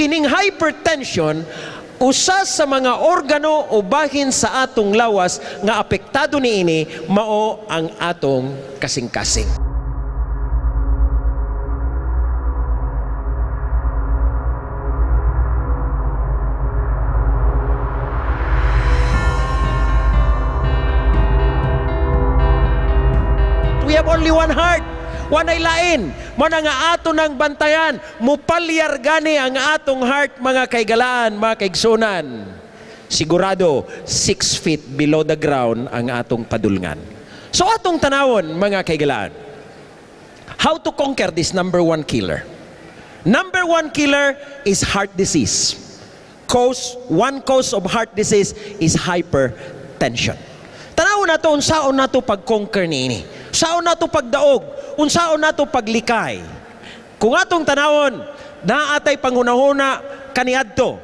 Kining hypertension, usa sa mga organo o bahin sa atong lawas nga apektado niini mao ang atong kasing-kasing. We have only one heart. Walay lain. Mao na nga ato nang bantayan, mupalyar gani ang atong heart, mga kaigalaan, mga kaigsunan. Sigurado, 6 feet below the ground ang atong padulngan. So atong tanawon, mga kaigalaan, how to conquer this number one killer? Number one killer is heart disease. One cause of heart disease is hypertension. Tanawon nato unsaon nato pag-conquer niini. Unsaon nato pagdaog, unsaon nato paglikay. Kung atong tanawon, naatay panghunahuna kaniadto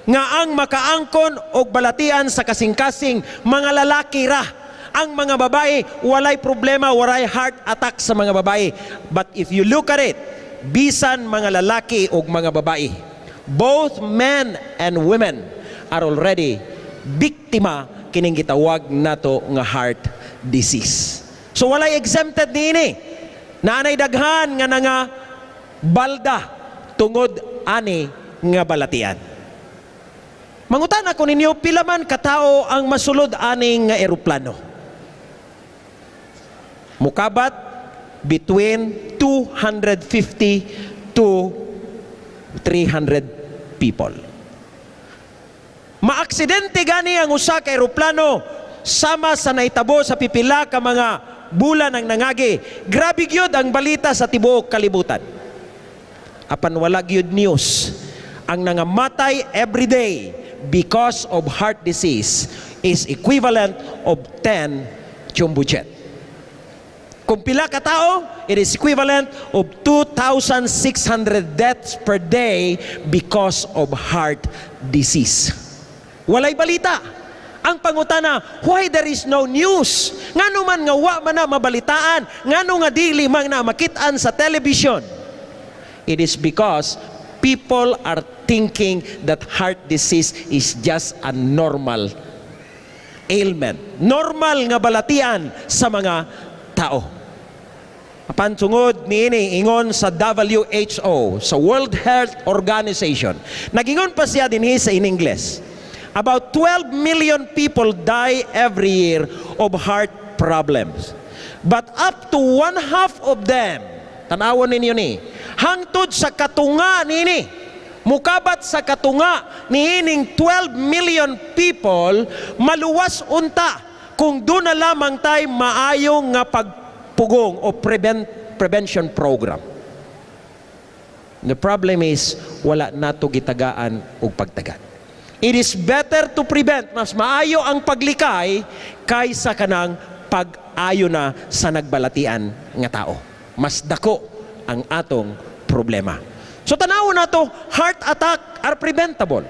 nga ang makaangkon og balatian sa kasing-kasing mga lalaki ra. Ang mga babae walay problema, walay heart attack sa mga babae. But if you look at it, bisan mga lalaki og mga babae, both men and women are already biktima kining gitawag nato nga heart disease. So walay exempted niini. Naanay daghan nga nga balda tungod ani nga balatian. Mangutana ko ninyo, pila man katao ang masulod aning nga eroplano? Mukabat between 250 to 300 people. Maaksidente gani ang usa ka eroplano sama sa naitabo sa pipila ka mga bulan ang nangagi. Grabe gyud ang balita sa tibuok kalibutan. Apan wala gyud news. Ang nangamatay every day because of heart disease is equivalent of 10 jumbo jet. Kung pila ka tao, it is equivalent of 2,600 deaths per day because of heart disease. Walay balita. Ang pangutana, why there is no news? Ngano man nga wa man na mabalitaan? Ngano nga dili man na makitaan sa television? It is because people are thinking that heart disease is just a normal ailment. Normal nga balatian sa mga tao. Apan tungod niini, ingon sa WHO, sa World Health Organization. Nagingon pa siya dinhi sa in English. About 12 million people die every year of heart problems. But up to one half of them, tanawon ninyo ni, hangtod sa katunga nini, mukabat sa katunga niining 12 million people, maluwas unta kung duna lamang tay maayong nga pagpugong o prevention program. The problem is, wala nato gitagaan og pagtagan. It is better to prevent, mas maayo ang paglikay kaysa kanang pag-ayo na sa nagbalatian nga tao. Mas dako ang atong problema. So tanaw nato, heart attack are preventable.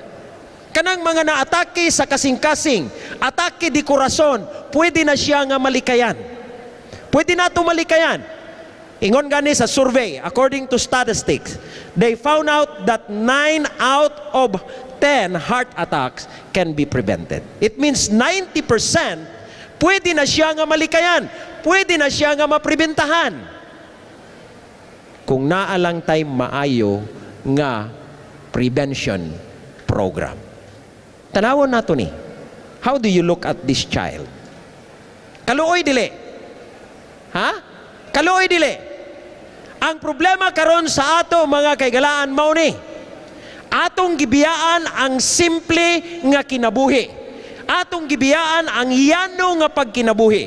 Kanang mga naatake sa kasing-kasing, atake di korason, pwede na siya nga malikayan. Pwede nato malikayan. Ingon gani sa survey, according to statistics, they found out that 9 out of 10 heart attacks can be prevented. It means 90% pwede na siya nga malikayan. Pwede na siya nga mapribentahan. Kung naa lang tay maayo nga prevention program. Tanawon nato ni. How do you look at this child? Kaluoy dili? Ha? Kaluoy dili? Ang problema karon sa ato, mga kaigalaan, mao ni. Atong gibiyaan ang simple nga kinabuhi. Atong gibiyaan ang yano nga pagkinabuhi.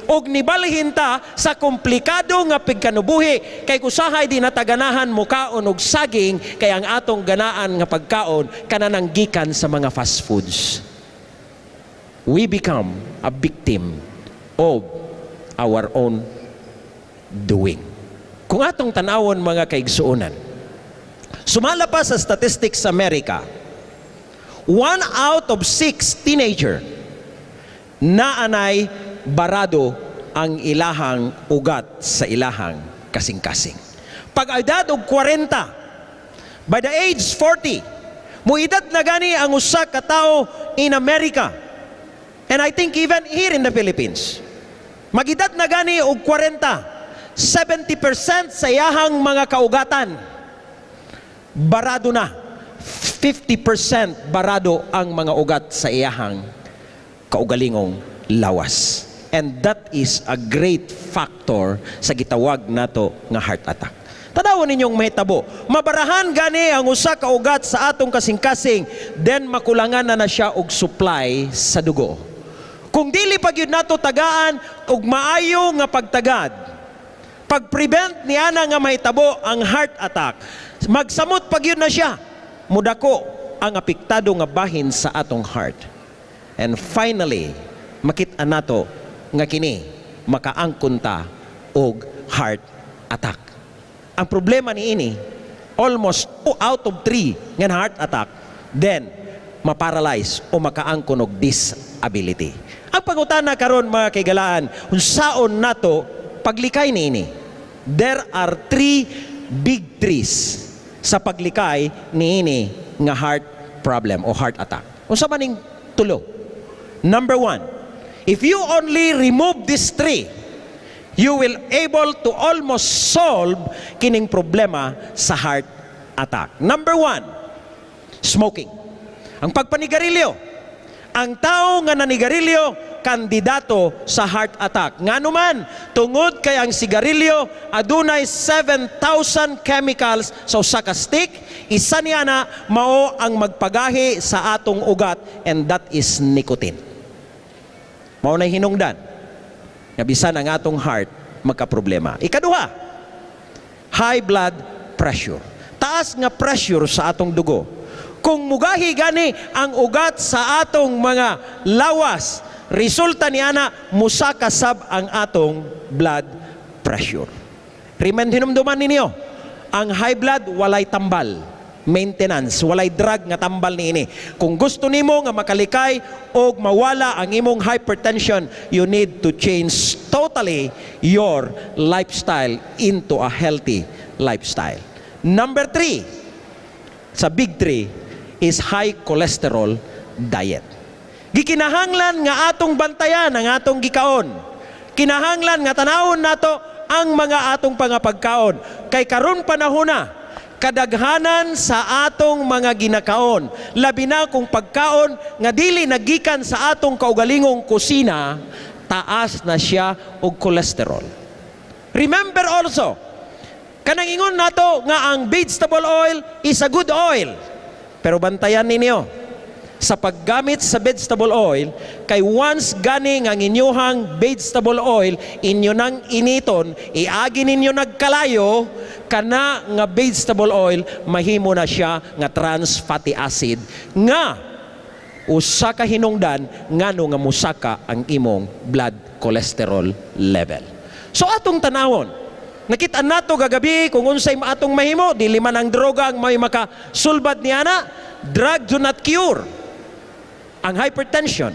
Og nibalhin ta sa komplikado nga pagkanubuhi kay kusahay di nataganahan mukaon og saging kay ang atong ganaan nga pagkaon kananang gikan sa mga fast foods. We become a victim of our own doing. Kung atong tanawon, mga kaigsuonan, sumala pa sa statistics sa Amerika, one out of six teenager naanay barado ang ilahang ugat sa ilahang kasing-kasing. Pag edad og 40, By the age 40, muedad na gani ang usa ka tawo in America. And I think even here in the Philippines. Magedad na gani og 40, 70% sa iyahang mga kaugatan barado na. 50% barado ang mga ugat sa iyahang kaugalingong lawas. And that is a great factor sa gitawag nato nga heart attack. Tanawon ninyong mahitabo. Mabarahan gani ang usa ka ugat sa atong kasing-kasing, then makulangan na na siya og supply sa dugo. Kung dili pa gyud nato tagaan og maayo nga pagtagad, pag-prevent niana nga mahitabo ang heart attack, magsamot pa gyud na siya. Mudako ang apektado nga bahin sa atong heart. And finally, makita nato nga kini makaangkon ta og heart attack. Ang problema niini, almost 2 out of 3 nga heart attack, then maparalyze o makaangkon og disability. Ang pangutana karon, mga kaigalaan, unsaon nato paglikay niini? There are three big threes sa paglikay niini nga heart problem o heart attack. Unsa man ning tulo? Number one, if you only remove these three, you will able to almost solve kining problema sa heart attack. Number one, smoking. Ang pagpanigarilyo. Ang tao nga nanigarilyo, kandidato sa heart attack. Ngano man, tungod kay ang sigarilyo adunay 7,000 chemicals sa usa ka stick, isa niya na mao ang magpagahi sa atong ugat, and that is nicotine. Mao na hinungdan nga bisan ang atong heart magkaproblema. Ikaduha, high blood pressure. Taas nga pressure sa atong dugo. Kung mugahi gani ang ugat sa atong mga lawas, resulta niana musaka sab ang atong blood pressure. Remind, hinumduman ninyo, ang high blood walay tambal. Maintenance, walay drug nga tambal niini. Kung gusto nimo nga makalikay og mawala ang imong hypertension, you need to change totally your lifestyle into a healthy lifestyle. Number three, sa big three, is high cholesterol diet. Gikinahanglan nga atong bantayan ang atong gikaon. Kinahanglan nga tanawon nato ang mga atong pangapagkaon. Kay karon panahon na, kadaghanan sa atong mga ginakaon, labi na kung pagkaon nga dili nagikan sa atong kaugalingong kusina, taas na siya og cholesterol. Remember also, kanang ingon nato nga ang vegetable oil is a good oil. Pero bantayan ninyo sa paggamit sa vegetable oil, kay once gani nga ang inyuhang vegetable oil inyo nang initon, iagi ninyo nagkalayo, kana nga vegetable oil mahimo na siya nga trans fatty acid nga usa ka hinungdan ngano nga musaka ang imong blood cholesterol level. So atong tanawon, nakita nato gagabi kung unsay atong mahimo. Dili man ang droga ang may makasulbad niana. Drug do not cure ang hypertension.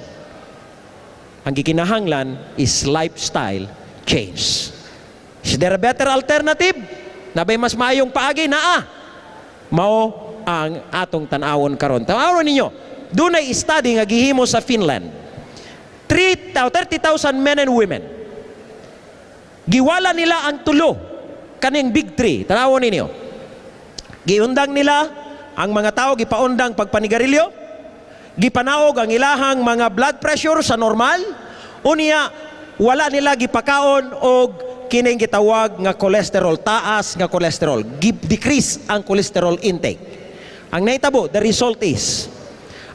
Ang gikinahanglan is lifestyle change. Is there a better alternative? Naa bay mas maayong paagi? Naa. Mao ang atong tan-awon karon. Tan-awon ninyo. Dunay study nga gihimo sa Finland. 30,000 men and women. Giwala nila ang tulo kaning big three. Tanawon ninyo. Giundang nila ang mga tao, gipaundang pagpanigarilyo, gipanaog ang ilahang mga blood pressure sa normal, unya wala nila gipakaon og kining gitawag nga cholesterol, taas nga cholesterol. Decrease ang cholesterol intake. Ang nahitabo, the result is,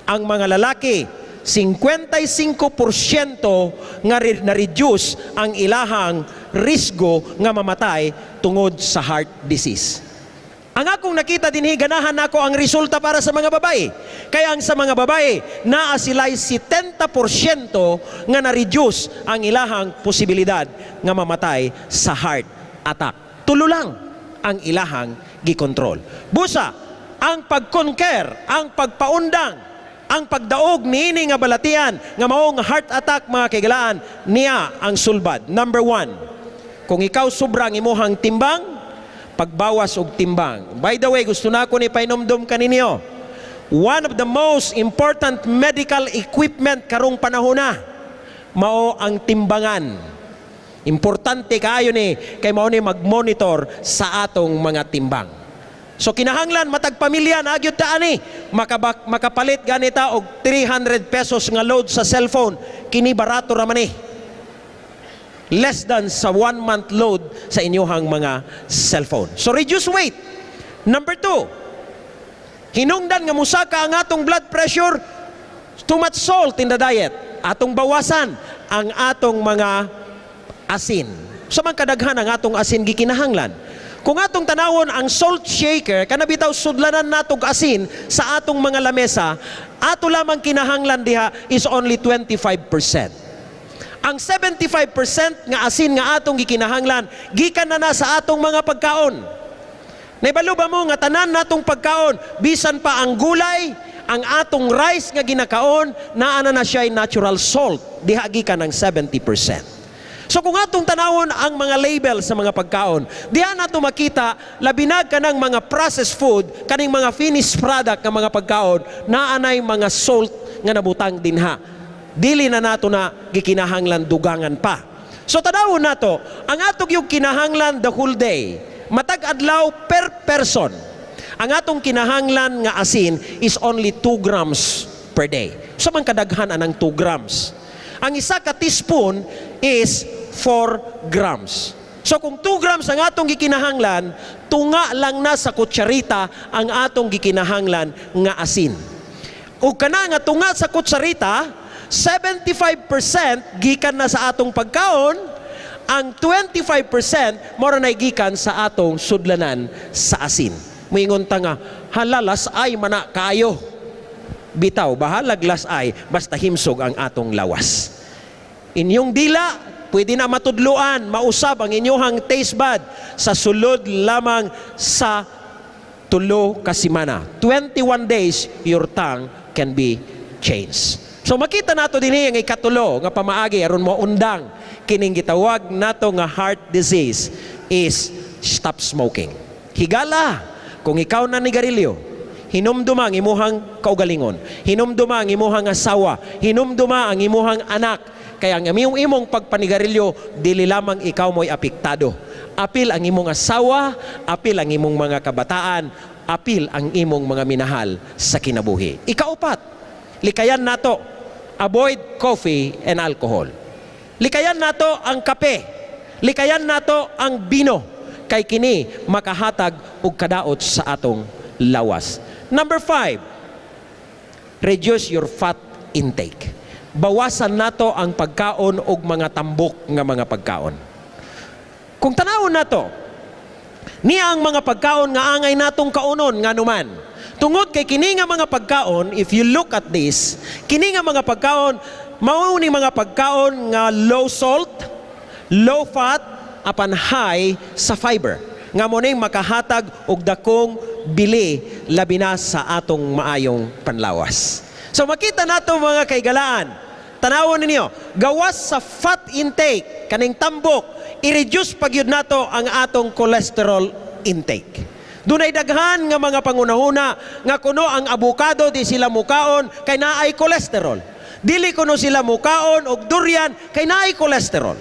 ang mga lalaki, 55% nga na-reduce ang ilahang risgo nga mamatay tungod sa heart disease. Ang akong nakita dinhi, ganahan nako ang resulta para sa mga babae. Kaya ang sa mga babae, naa sila'y 70% nga na-reduce ang ilahang posibilidad nga mamatay sa heart attack. Tulo lang ang ilahang gikontrol. Busa, ang pag-conquer, ang pagpaundang, ang pagdaog niini nga balatian nga maong heart attack, mga kaigalaan, niya ang sulbad. Number one, kung ikaw sobrang imuhang timbang, Pagbawas og timbang. By the way, gusto nako ni pahinumdom kaninyo. One of the most important medical equipment karong panahon na mao ang timbangan. Importante kaayo ni kay mao ni mag-monitor sa atong mga timbang. So kinahanglan matag pamilya na gyud ta ani makapalit ganita og 300 pesos nga load sa cellphone, kini barato ra man ni. Less than sa one month load sa inyuhang mga cellphone. So reduce weight. Number two, hinungdan nga musaka ang atong blood pressure, too much salt in the diet. Atong bawasan ang atong mga asin. Sa man kadaghan ang atong asin gikinahanglan? Kung atong tanawon ang salt shaker, kana bitaw sudlanan natog asin sa atong mga lamesa, ato lamang kinahanglan diha is only 25%. Ang 75% nga asin nga atong gikinahanglan gikan na na sa atong mga pagkaon. Naibalo ba mo nga tanan natong pagkaon, bisan pa ang gulay, ang atong rice nga ginakaon, naa na na siya natural salt. Diha gikan ang 70%. So kung atong tanawon ang mga label sa mga pagkaon, diha nato makita labi na kanang mga processed food, kaning mga finished product nga mga pagkaon, naa nay mga salt nga nabutang dinha. Dili na nato na gikinahanglan dugangan pa. So tanawon nato, ang ato yung kinahanglan the whole day, matag adlaw per person, ang atong kinahanglan nga asin is only 2 grams per day. Unsa man kadaghan anang 2 grams? Ang isa ka teaspoon is 4 grams. So kung 2 grams ang atong gikinahanglan, tunga lang na sa kutsarita ang atong gikinahanglan nga asin. Ug kana nga tunga sa kutsarita, 75% gikan na sa atong pagkaon, ang 25% mora na gikan sa atong sudlanan sa asin. Moingon ta nga, "Hala, las-ay mana kayo." Bitaw, bahalag las-ay, basta himsog ang atong lawas. Inyong dila, pwede na matudluan, mausab ang inyong taste bud sa sulod lamang sa 3 ka semana. 21 days, your tongue can be changed. So makita nato dinhi ang ikatulo nga pamaagi aron mo undang kining gitawag nato nga heart disease is stop smoking. Higala, kung ikaw nanigarilyo, hinumduma ang imuhang kaugalingon, hinumduma ang imuhang asawa, hinumduma ang imuhang anak. Kaya ang imong imong pagpanigarilyo, dili lamang ikaw mo'y apektado. Apil ang imong asawa, apil ang imong mga kabataan, apil ang imong mga minahal sa kinabuhi. Ikaupat, likayan nato, avoid coffee and alcohol. Likayan nato ang kape. Likayan nato ang bino kay kini makahatag og kadaot sa atong lawas. Number 5, reduce your fat intake. Bawasan nato ang pagkaon og mga tambok nga mga pagkaon. Kung tanawon nato, niya ang mga pagkaon nga angay natong kaunon nganuman. Tungod kay kini nga mga pagkaon, if you look at this, kini nga mga pagkaon, mao ni mga pagkaon nga low salt, low fat, apan high sa fiber. Nga mo ning makahatag og dakong bili labi na sa atong maayong panlawas. So makita nato, mga kaigalaan, tanawon ninyo, gawas sa fat intake, kaning tambok, i-reduce pa gyud nato ang atong cholesterol intake. Dunay daghan nga mga pangunahuna nga kuno ang abukado di sila mukaon kay naay cholesterol. Dili kuno sila mukaon og durian kay naay cholesterol.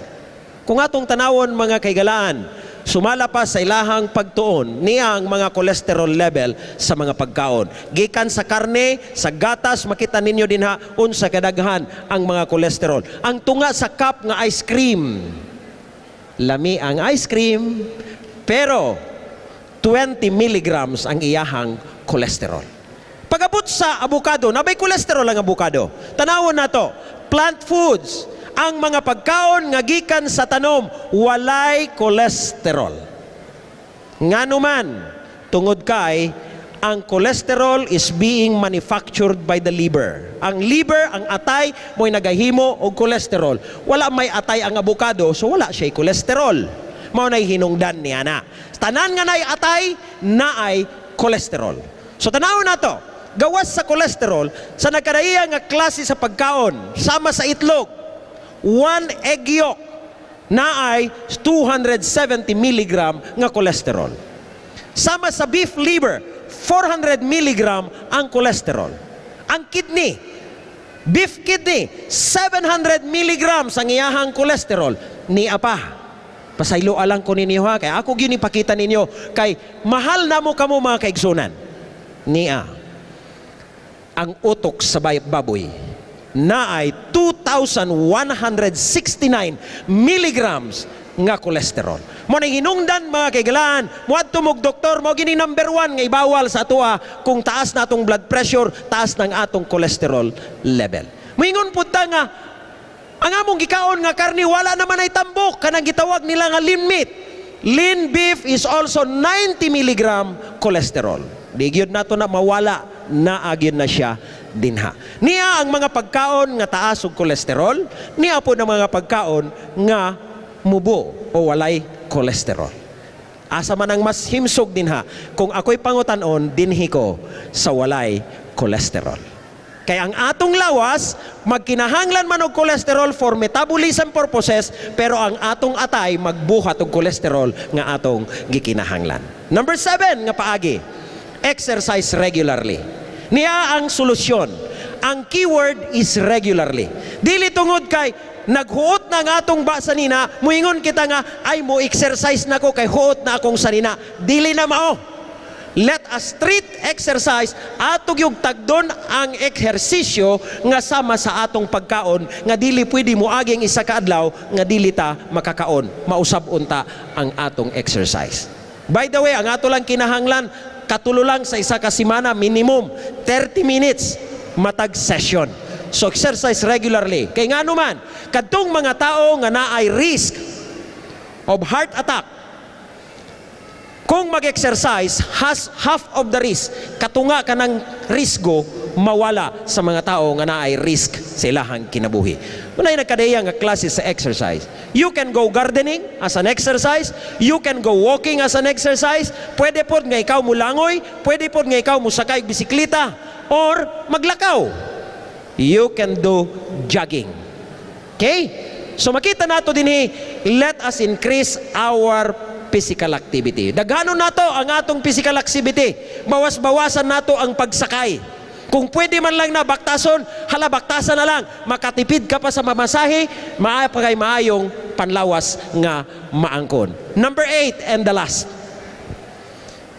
Kung atong tanawon, mga kaigalaan, sumala pa sa ilahang pagtuon niya ang mga cholesterol level sa mga pagkaon. Gikan sa karne, sa gatas, makita ninyo dinha unsa kadaghan ang mga cholesterol. Ang tunga sa cup nga ice cream. Lami ang ice cream, pero 20 milligrams ang iyahang cholesterol. Pag-abot sa abukado, naa bay cholesterol ang abukado? Tanawon nato, plant foods, ang mga pagkaon nga gikan sa tanom, walay cholesterol. Ngano man, tungod kay ang cholesterol is being manufactured by the liver. Ang liver, ang atay, mo'y nagahimo og cholesterol. Wala may atay ang abukado, so wala siya cholesterol. Mao na'y hinungdan niya na. Tanan nga naay atay, naay cholesterol. So tanawon nato, gawas sa cholesterol, sa nagkaraiya nga klase sa pagkaon, sama sa itlog, one egg yolk, naay 270 milligram nga cholesterol. Sama sa beef liver, 400 milligram ang cholesterol. Ang kidney, beef kidney, 700 milligrams ang iyahang cholesterol. Ni apa. Pasaylo lang ko ninyo ha, kay ako gyud ipakita ninyo kay mahal na mo kamo, mga kaigsunan. Nia ang utok sa baboy naay 2,169 milligrams nga kolesterol. Mao nang hinungdan, mga kaigalaan, muadto mog doktor, mao gini number one nga ibawal sa atoa kung taas na atong blood pressure, taas ng atong cholesterol level. Moingon pud ta nga ang among gikaon nga karni wala naman ay tambok, kanang gitawag nila nga lean meat. Lean beef is also 90 milligram cholesterol. Di gyud nato na mawala, naa gyud na siya dinha. Niya ang mga pagkaon nga taas og kolesterol, niya po ng mga pagkaon nga mubo o walay kolesterol. Asa man ang mas himsog dinha? Kung ako'y pangutanon, dinhi ko sa walay kolesterol. Kay ang atong lawas, magkinahanglan man og kolesterol for metabolism purposes, pero ang atong atay magbuhat og kolesterol nga atong gikinahanglan. Number 7 nga paagi, exercise regularly. Niya ang solusyon. Ang keyword is regularly. Dili tungod kay naghuot na ang atong ba sanina, muingon kita nga, "Ay, mo exercise na ko kay huot na akong sanina." Dili na mao. Let us treat exercise, ato yung tagdon ang ehersisyo nga sama sa atong pagkaon, nga dili pwede mo aging isa ka adlaw nga dili ta makakaon. Mausab unta ang atong exercise. By the way, ang ato lang kinahanglan, katulo lang sa isa ka semana, minimum 30 minutes matag session. So exercise regularly. Kay ngano man, kadtong mga tao nga naay risk of heart attack, kung mag-exercise, has half of the risk, katunga ka ng risgo mawala sa mga tao nga naay risk sa ilahang kinabuhi. Unay nagkadeya nga klase sa exercise. You can go gardening as an exercise, you can go walking as an exercise, pwede pod nga ikaw mulangoy, pwede pod nga ikaw musakay og bisikleta, or maglakaw. You can do jogging. Okay? So makita nato dinhi, let us increase our physical activity. Daghanon nato ang atong physical activity. Bawas-bawasan nato ang pagsakay. Kung pwede man lang na baktason, hala, baktasan na lang. Makatipid ka pa sa mamasahe, maa pa kay maayong panlawas nga maangkon. Number 8 and the last.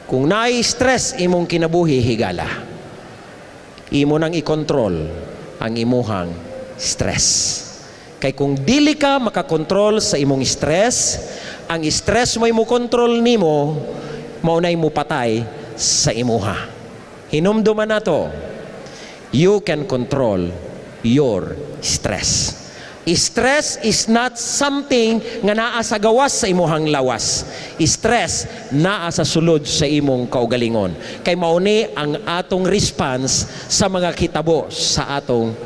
Kung naay stress imong kinabuhi, higala, imo nang i-control ang imuhang stress. Kay kung dili ka makakontrol sa imong stress, ang stress mo mo control nimo, mao nay mupatay sa imuha. Hinumduman nato, you can control your stress. Stress is not something nga naa sa gawas sa imuhang lawas. Stress naa sa sulod sa imong kaugalingon. Kay mauni ang atong response sa mga kitabo sa atong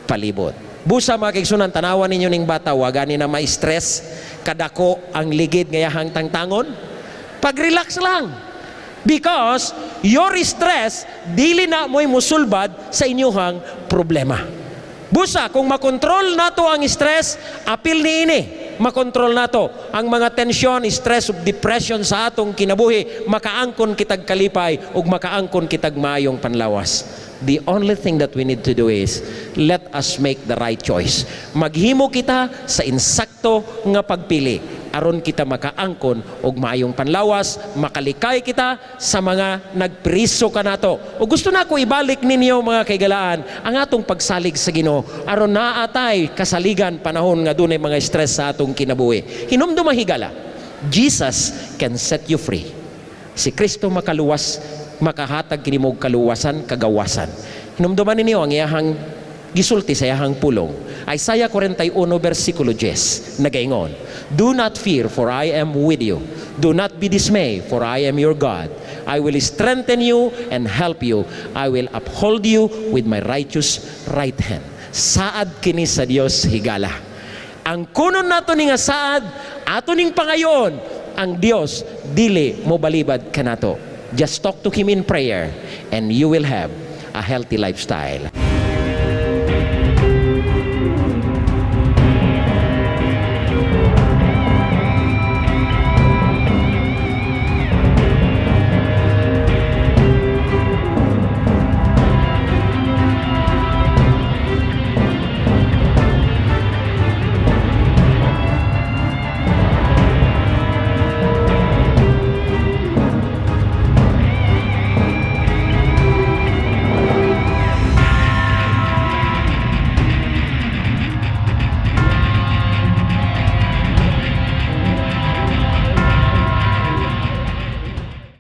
palibot. Busa, mga kaigsunan, tanawan ninyo ning bata, wa gani na ma-stress, kadako ang ligid nga yahang tangtangon. Pag-relax lang. Because your stress, dili na mo'y musulbad sa inyuhang problema. Busa, kung makontrol nato ang stress, apil ni ini, makontrol nato ang mga tensyon, stress ug depression sa atong kinabuhi, makaangkon kitag kalipay ug makaangkon kitag maayong panlawas. The only thing that we need to do is let us make the right choice. Maghimo kita sa insakto nga pagpili aron kita makaangkon og maayong panlawas, makalikay kita sa mga nagpriso kanato. O gusto na ako ibalik ninyo, mga kaigalaan, ang atong pagsalig sa Ginoo aron naa tay kasaligan panahon nga dunay mga stress sa atong kinabuhi. Hinumduma, higala, Jesus can set you free. Si Kristo makaluwas, makahatag kini og kaluwasan, kagawasan. Hinumduman ninyo ang iyahang gisulti sa iyahang pulong. Isaiah 41 versikulo 10, nagaingon, "Do not fear, for I am with you. Do not be dismayed, for I am your God. I will strengthen you and help you. I will uphold you with my righteous right hand." Saad kini sa Dios, higala. Ang kunon nato ni nga saad, ato ning pangayon, ang Dios dili mo balibad kanato. Just talk to Him in prayer and you will have a healthy lifestyle.